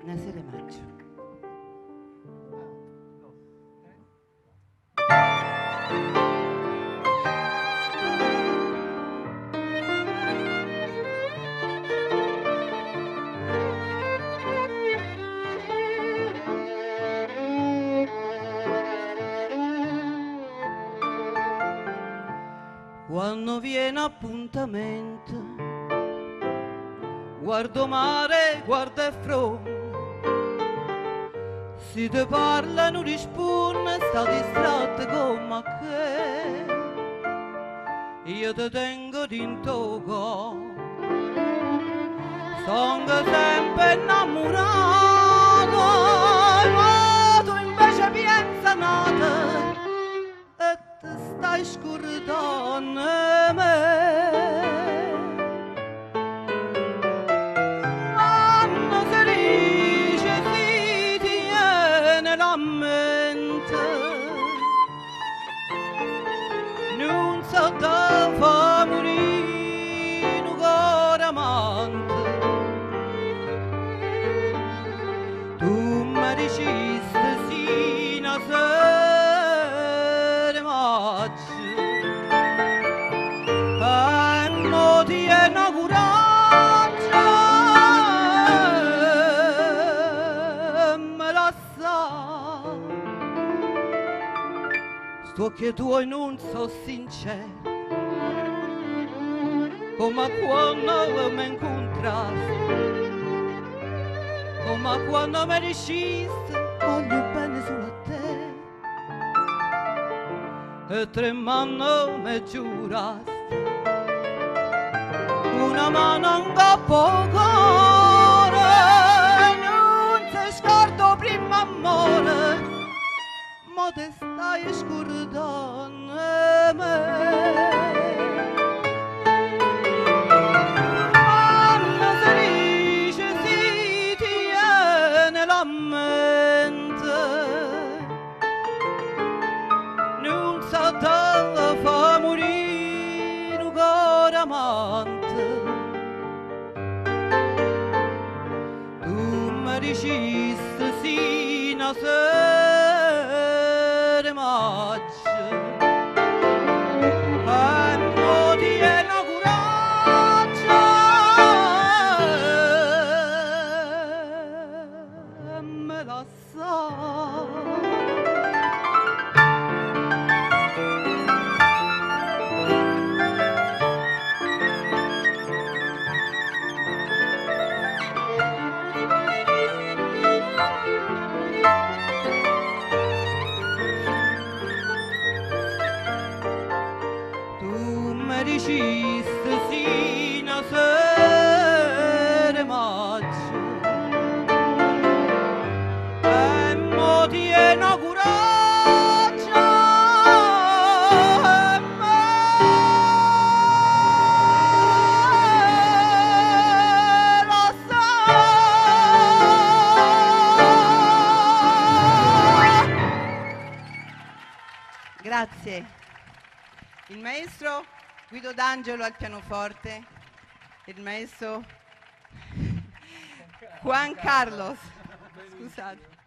'Na sera 'e maggio. Quanno viene appuntamento, guardo mare, guardo 'e fronne, si te parla nun rispunne, sta distratta comm' a che. Io te tengo dint' 'o core, songo sempe 'nnammurato, ma tu invece pienze a n'ato e te stai scurdanno 'e me. Quanno se dice si tiene a mente, nun s'adda fa murì nu core amante. Tu me diciste sì 'na sera 'e maggio e mo tiene 'o curaggio 'e me lassà. St'uocchie tuoi nun so' sinceri, comme a quanno me 'ncuntraste, comme a quanno me diciste voglio bene sulo a te. E tremmanno me giuraste una mano 'ncopp' 'o core, nun se scorda 'o primmo ammore, mo te staje scurdanno 'e me. Quanno se dice si tiene a mente, nun s'adda fa murì nu core amante. Tu me diciste sì 'na sera 'e maggio e mo tiene 'o curaggio 'e me lassà. Tu me diciste sì 'na sera 'e maggio e mo tiene 'o curaggio 'e me lassà. Grazie. Il maestro Guido D'Angelo al pianoforte, il maestro Juan Carlos, scusate.